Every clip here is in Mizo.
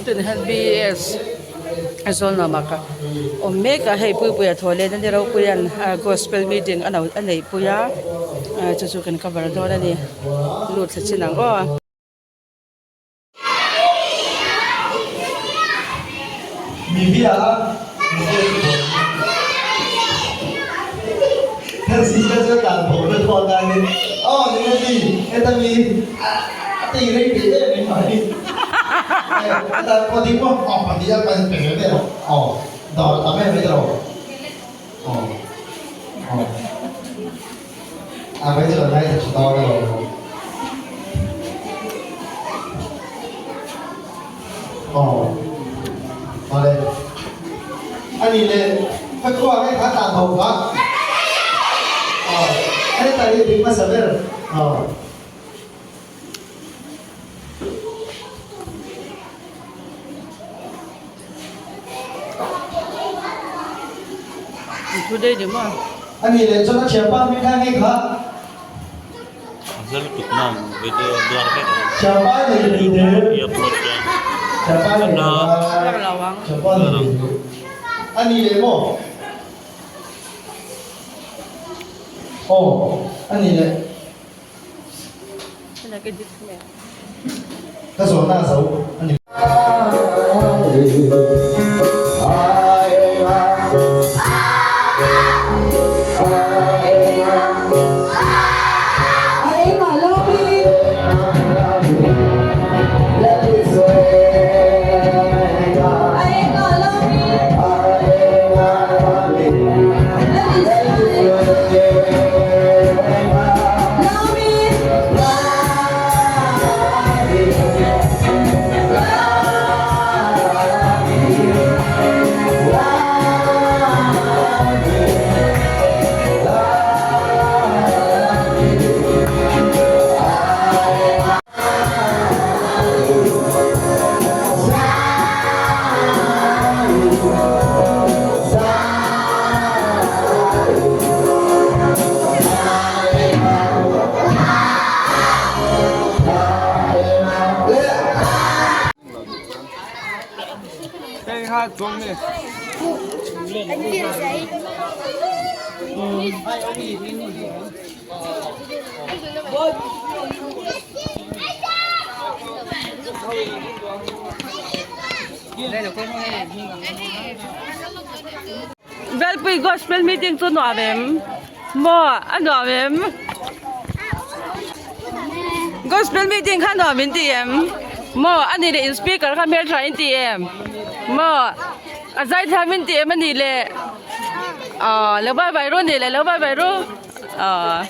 tunah hian BS Zawlnuamah ka awm mek a hei Puipuia thaw leh na ni Ropuia'n gospel meeting a a neih pui a chu chu kan cover dawn a ni lut thla chin ang aw. Thu daih ni maw? Ani leh chuan a thianpa hming kha nge kha? A hla lutuk na video duar vek ang. Thianpa nei thei te. I upload chuan. Thianpa nei A hla. kha. Thianpa nei thei te. Ani leh maw? Aw, ani leh. Ka zawhna a zo a ni. Velpui gospel meeting chu nuam em? Maw a nuam em? Gospel meeting kha nuam in ti em? Maw a ni leh in speaker kha hmeltha in ti em? Maw a zaithiam in ti em a ni leh? Aw lo bye bye ru ni leh lo bye bye ru aw.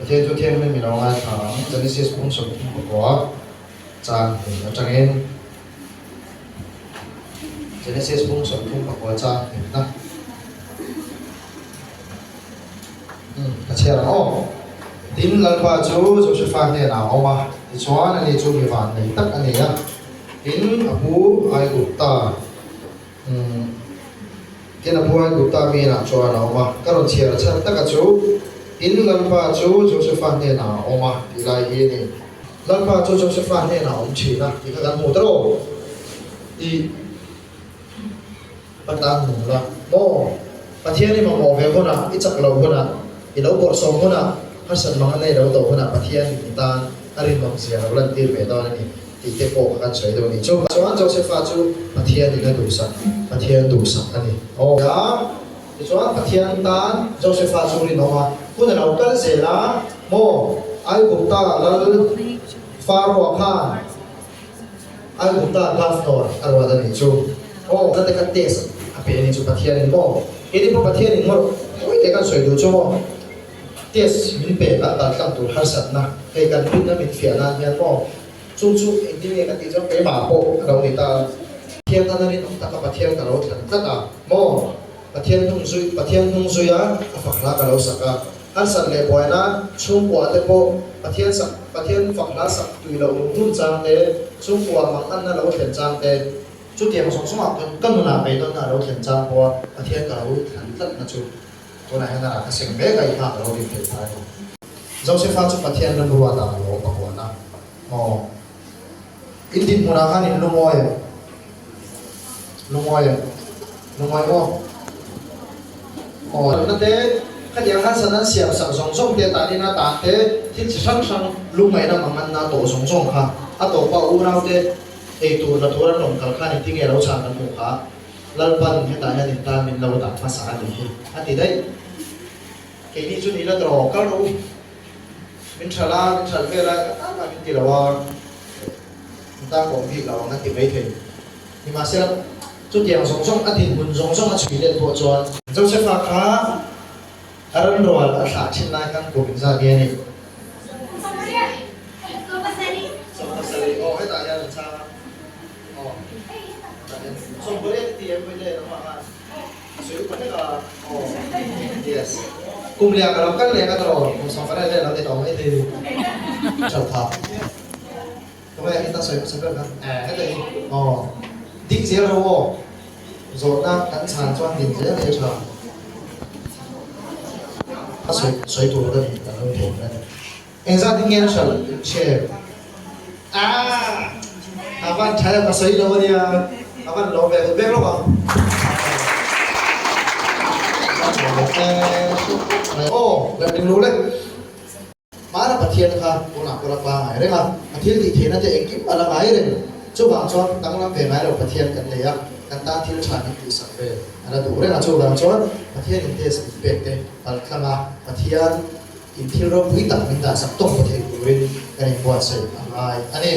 Pathian chu thianghlim min lo ngaithla ang. Genesis bung 39 chang hnih atangin Genesis bung 39 chang hnihna Ka chhiar ang aw. Tin, Lalpa chu Josefa hnenah a awm a, tichuan ani chu mi vannei tak a ni a. Tin, a pu Aigupta Tin, a pu Aigupta mi inah chuan a awm a. Ka rawn chhiar chhan taka chu, Tin, Lalpa chu Josefa hnenah a awm a tih lai hi a ni. Lalpa chu Josefa hnenah a awm thin a tih kha kan hmu ta lo. I ka tan nung la maw? Pathian i mamawh ve hunah, i chak lo hunah, i lo bawrhsawm hunah, harsat mang a nei lo tawh hunah Pathian i tan a rinawm zia lo lantir ve dawn a ni tih te pawh kha kan sawi deuh a ni. Chu chuan Josefa chu Pathianin a duhsak, Pathian duhsak a ni. Aw. Tichuan Pathian tan Josefa chu rinawm a, hun a lo kal zel a, maw Aigupta lal Pharaoh-a khan Aigupta governor a ruat a nih chu. Aw, na te kha test a pe a nih chu Pathianin maw? Keini pawh Pathianin maw hawi te kan sawi duh chu maw? Test min pe kan kal tlang tur harsatna hei kan rinna min fiah nan hian maw? Chu chu engtin nge ka tih chuan keimah pawh a lo ni ta. Pathian tan a rinawm taka Pathian ka lo thlan tlat a maw? Pathian hnung zui Pathian hnung zui a a fak hla ka lo sak a. Harsat leh buaina chhungkua te pawh Pathian sak Pathian fak hla sak tui loh lung hun chang te, chhungkua mang anna lo thlen chang te, chutiang zawng zawngah ka ka nunah beidawnna a lo thlen chang pawha Pathian ka lo thlan tlatna chu tunah hian a rah ka seng mek a, i hma ka lo rin thei phai bawk. Josefa chu Pathian remruatah a lo pakuan a, Aw. In dinhmunah khan in lungawi em? Lungawi em? Lungawi maw? Aw. Tuna te, khatiang khan san an siam sak zawng zawng te, tan ina tan te, thil chi hrang hrang lungngaihna manganna tawh zawng zawng kha a tawpa unaute ei tur la tur an rawn kal khan engtin nge lo chhan kan hmuh kha? Lalpan hetah hian in tan min lo dah hmasa a nih hi a ti daih. Keini chu ni la tawh kal rawh u. Min ṭhal a, min ṭhal vel a, ka tan ah min ti lo a, min tan kawm bik lo ang a ti mai thei. Nimahsela, chutiang zawng zawng a dinhmun zawng zawng a chhui let pawh chuan. Josefa kha a ranrual a thlah thin lai khan kum inzat nge a ni? Sawmpasarih. Aw, hetah hian an chhang a. Aw, hetah hian sawmpariat i ti em vawi le nangmah khan? Kum leh ka lo kal leh ka tawh kum sawmfare vel lo ti tawh mai thei tha tha tunge heta sawi hmasa ber kha eh heta hi aw ding zel ro aw zawhna kan chhan chuan din zel hi a tha a sawi sawi tur ka ni kan lo thei a ni engzat in nge a hral share Ah! A van tha em, a sawi lo ania, a van lawm ve duh bek lawk ang. Aw, lalring lu le. Hmana Pathian kha tunah pawh la pangai reng a, a thil tih theihna te engkim a la ngai reng. Chuvang chuan danglam ve ngai lo Pathian kan nei a, kan tan thil tha min tihsak ve a la duh reng a. Chuvang chuan Pathian in test min pek te paltlang a, Pathian In thil ropui tak min dahsak tawk ta thei turin kan inbuatsaih a ngai a ni.